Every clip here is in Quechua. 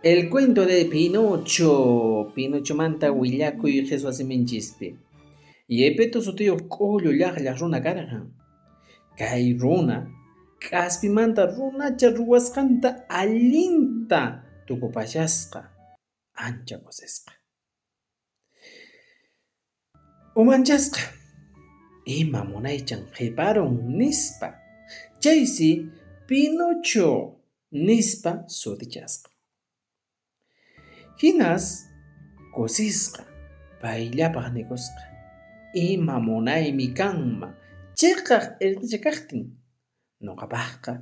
El cuento de Pinocho, Pinochomanta willakuy qheswa siminchispi. Yepeto sutiyuq k'ullu llaqllaq runa karqan. Kay runa k'aspimanta runacha ruwasqanta allinta tukupashasqa, ancha kusisqa. Umanchasqa, ima munaychan qhiparun nispa. Chaysi Pinocho nispa sutichasqa. Hinas kusisqa payllapaq nikusqa, ima munaymi kanman chiqaq irqicha kaqtin, nuqapaqqa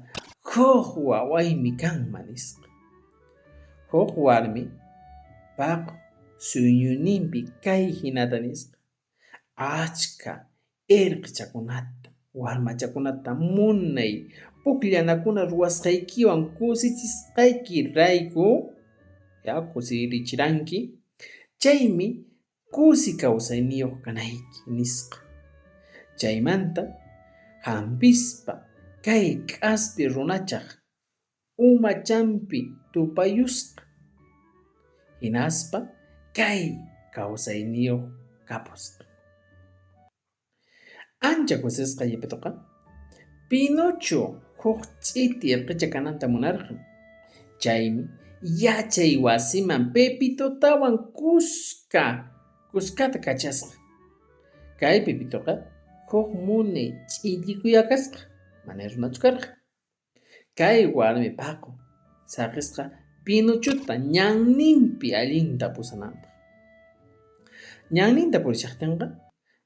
huk wawaymi kanman nisqa. Huk warmi paqu suyñuyninpi kay hinata nisqa, achka irqichakunata, warmachakunata munay pukllanakuna ruwasqaykiwan kusichisqayki rayku, ya kusirichiranki, chaymi kusi kawsayniyuq kanayki nisqa. Chaymanta hampispa kay k'aspi runachaq umachanpi tupayusqa, hinaspa kay kawsayniyuq kapusqa. Ancha kusisqa Yepetoqa Pinocho huk ch'iti irqicha kananta munarqan. Chaymi yachay wasiman Pepitotawan kuska kuskata kachasqa. Kay Pepitoqa huk munay ch'illikuya kasqa, mana runachu karqa. Kay warmi paqu saqisqa Pinochota ñanninpi allinta pusananpaq. Ñanninta purishaqtinqa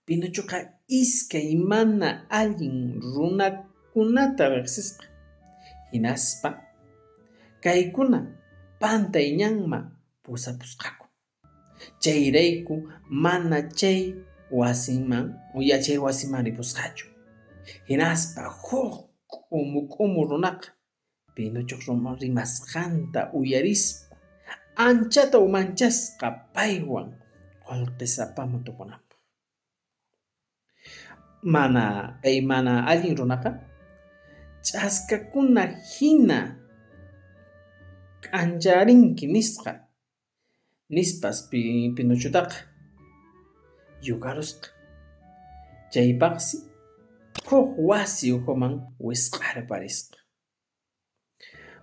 Pinochoqa iskay mana allin runakunata riqsisqa. Hinaspa kaykuna pantay ñanman pusapusqaku. Chayrayku mana chay wasiman o yachay wasiman ripusqachu. Hinaspa huk k'umu k'umu runaqa Pinochoq rimasqanta uyarispa anchata umanchasqa paywan qullqisapaman tukunanpaq. Mana kay mana allin runaqa ch'askakuna hina k'ancharinki nisqa nispas Pinochotaqa yukarusqa. Chaypaqsi huk wasi ukhuman wisq'arparisqa.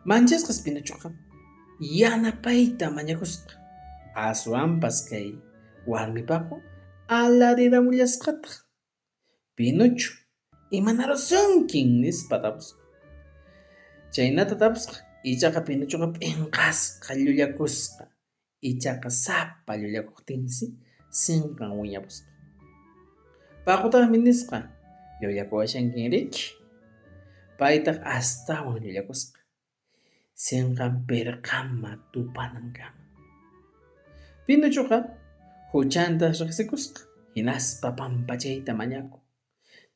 Manchasqas Pinochoqa yanapayta mañakusqa, aswanpas kay warmipaqwan alariramullasqataq. Pinocho, imanarusunkin nispa tapusqa. Chaynata tapusqa, ichaqa Pinochoqa p'inqasqa llullakusqa, ichaqa sapa llullakuqtinsi sinqan wiñapusqa. Paqutaqmi nisqa, llullakuwashankin riki. Paytaq astawan llullakusqa, sinqan pirqama tupanankama. Pinochoqa huchanta riqsikusqa, hinaspa pampachayta mañakun.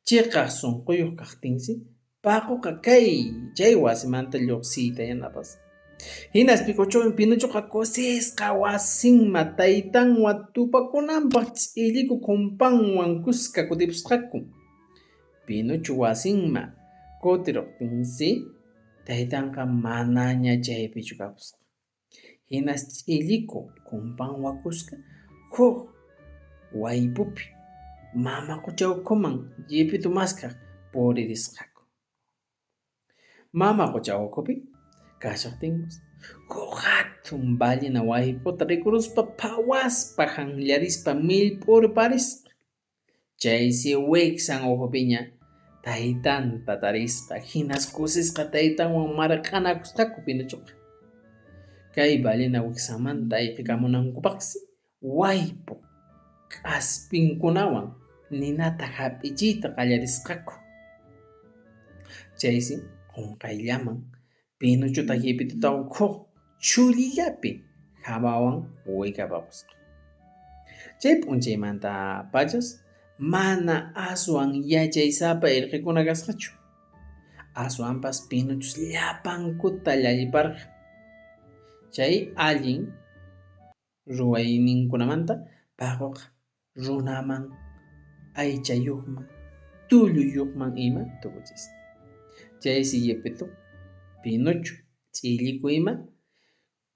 Chiqaq sunquyuq kaqtinsi paquqa kay chay wasimanta lluqsiyta yanapasqa. Hinas Pinochoqa kusisqa wasinman taytanwan tupakunanpaq ch'illiku kumpanwan kuska kutipusqaku. Pinocho wasinman kutiruqtinsi taytanqa manaña chaypichu kapusqa. Hinas ch'illiku kumpanwan kuska huk waypupi mama qucha ukhuman Yepeto maskaq puririsqaku. Mama qucha ukhupi kashaqtinkus huk hatun ballena wayputa rikuruspa phawaspa hanllarispa millp'urparisqa. Chaysi wiksan ukhupiña taytanta tarisqa, hinas kusisqa taytanwan marq'anakusqaku Pinochoqa. Kay ballena wiksanmanta ayqikamunankupaqsi waypu k'aspinkunawan ninata hap'ichiyta qallarisqaku. Chaysi qunqayllaman Pinochota Yepetotawan huk chhullillapi hawawan wikapapusqa. Chay p'unchaymanta pachas mana aswan yachaysapa irqikuna kasqachu. Aswanpas Pinochos llapankuta llalliparqa. Chay allin ruwayninkunamanta paquqa runaman, aychayuqman, tulluyuqman ima tukuchisqa. Chaysi Yepeto, Pinocho, ch'illiku ima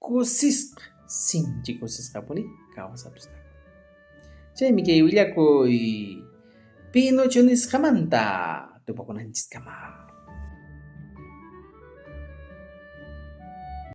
kusisqa, sinchi kusisqapuni kawsapusqaku. Chaymi kay willakuy Pinocho nisqamanta tupakunanchiskama.